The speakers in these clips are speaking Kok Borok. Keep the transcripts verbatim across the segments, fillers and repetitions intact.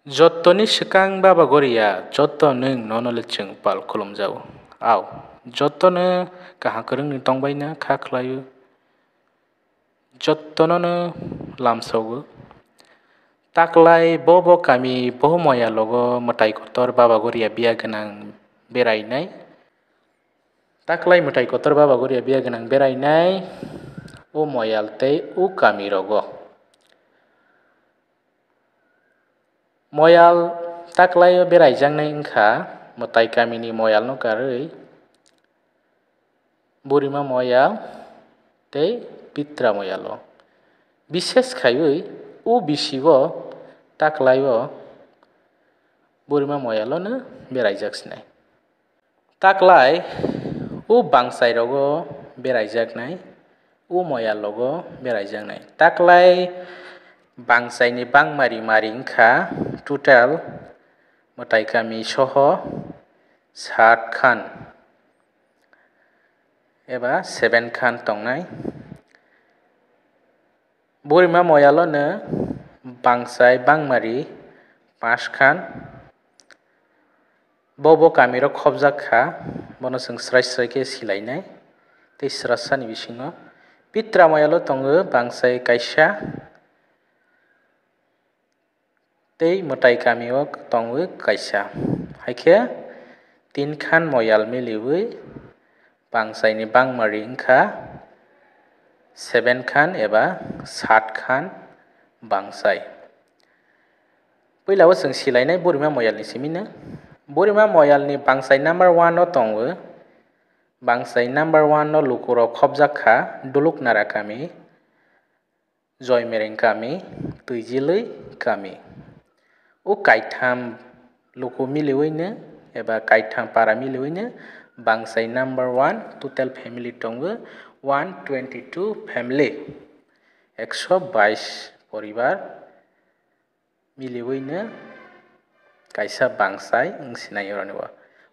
Jottoni swkang Baba Goria, jotto nwng nono le chwng pal khulumjago. Au, jottono kaham kwrwngni tongbaina kha khlaio. Jottono no lamsogo. Taklai bo bo kami bo moya logo mwtai kotor Baba Goria biya gwnang berainai. Taklai mwtai kotor Baba Goria biya gwnang berainai o moyal tei o kami rogo. Moyal taklaio beraijaknai wngkha mwtai kamini moyalno karwi Burima moyal tei Pitra moyalo. Bises khaiwi o bisibo taklaio Burima moyalono beraijak sinai. Taklai o bangchai rogo beraijaknai, o moyal rogo beraijaknai. Taklai bangchaini bangmari mari wngkha total mwtai kami soho sat khan eba seven khan tongnai. Burima moyalono bangchai bangmari panch khan. Bo bo kamirok khobjak kha, bono chwng srai srai khe silainai. Tei srasani bisingo Pitra moyalo tongo bangchai kaisa. Tei mwtai kamio tongo kaisa. Haikhe tin khan moyal miliwi bangchaini bangmari wngkha seven khan eba sat khan bangchai. Puila o chwng silainai Burima moyalni simino. Burima moyalni bangchai number one o tongo. Bangchai number one o lukurok khobjak kha Duluknara kami, Joimereng kami, Twijilwi kami. O kaitham luku miliwino eba kaitham para miliwino bangchai number one total family tongo one twenty two family, ekso bais poribar miliwino kaisa bangchai wng sinai oroni bo.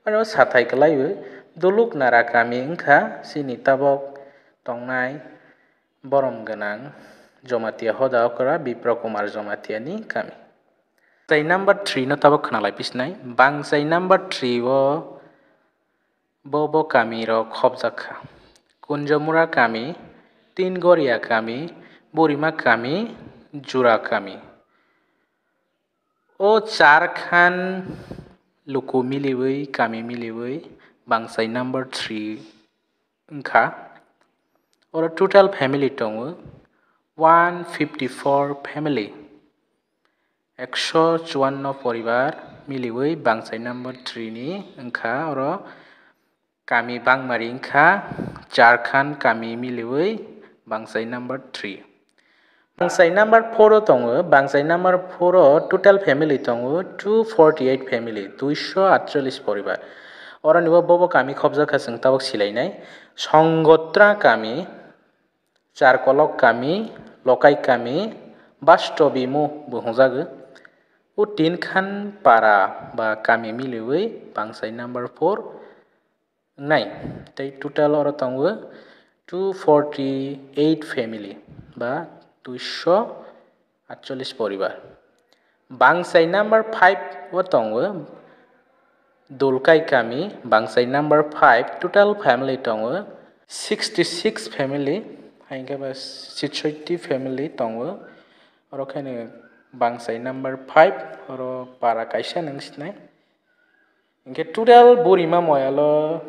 Oro sathai kwlaiwi Duluknara kami wngkha chini tabok tongnai borom gwnang Jomatia hoda okra Bipra Kumar Jomatia ni kami. Bangchai number three no tabok khwnalai pisinai. Bangchai number three o bo bo kami rok khobjak kha. Kunjamura kami, Tingoria kami, Burima kami, Jura kami. O char khan luku miliwi, kami miliwi, bangchai number three wngkha. Oro total family tongo one fifty four family. Ekso chuanno poribar miliwi bangchai number three ni wngkha. Oro kami bangmari wngkha Jharkhand kami miliwi bangchai number three. Bangchai number four o tongo, bangchai number four o total family tongo two forty eight family, duiso atchollis poribar. Oroni bo bobo kami khobjak kha chwng tabok silainai. Songotra kami, Charkolok kami, Lokai kami, Bastobimu bo hwnjago. O tin khan para ba kami miliwi bangchai number four wngnai. Tei total oro tongo two forty eight family ba duiso atchollis poribar. Bangchai number five o tongo Dulkai kami, bangchai number five, total family tongo sixty six family, haikhe ba sixty family tongo. Oro khe bangchai number five, oro para kaisa nung sinai. Hinkhe total Burima moyalo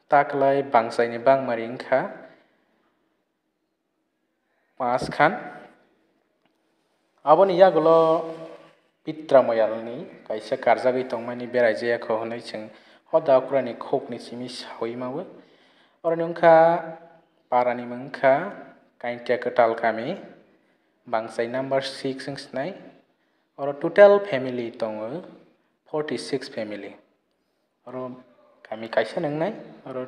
taklai bangchaini bangmari wngkha Paanch khan. Aboni yagulo Pitra moyalni kaisa karjagwi tongmani beraijaya kho hwnwi chwng hoda okrani khukni simi sawi mawi. Oroni wngkha parani mung wngkha Kaintia Kwtal kami, bangchai number six wng sinai. Oro total family tongo forty six family. Oro kami kaisa nungnai, oro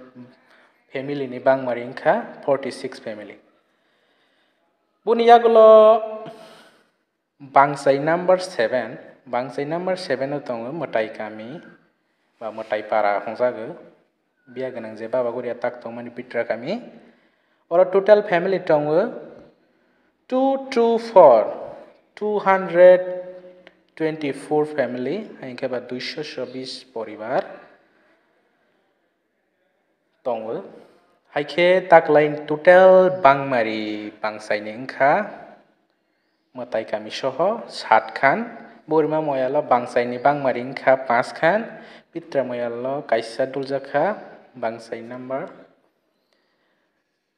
family ni bangmari wngkha forty six family. Boni yagulo bangchai number seven, bangchai number seven o tongo mwtai kami ba mwtai para hwnjago. Biya gwnang je Baba Goria tak tongmani Pitra kami. Oro total family tongo two two four, two hundred twenty four family, hai khe ba duiso chobbish poribar tongo. Hai khe taklai total bangmari bangsaini wngkha mwtai kami soho sat khan. Burima moyalo bangsaini bangmari wngkha panch khan. Pitra moyalo kaisa duljakha bangsai number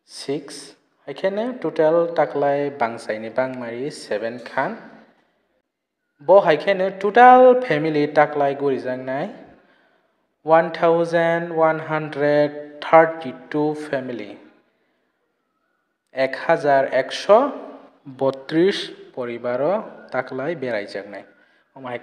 six. Hai khe no total taklai bangsaini bangmari seven khan. Bo hai khe no total family taklai gurijaknai one thousand one hundred thirty two family. Ek hajar ekso botris poribaro taklai beraijaknai. Omo hai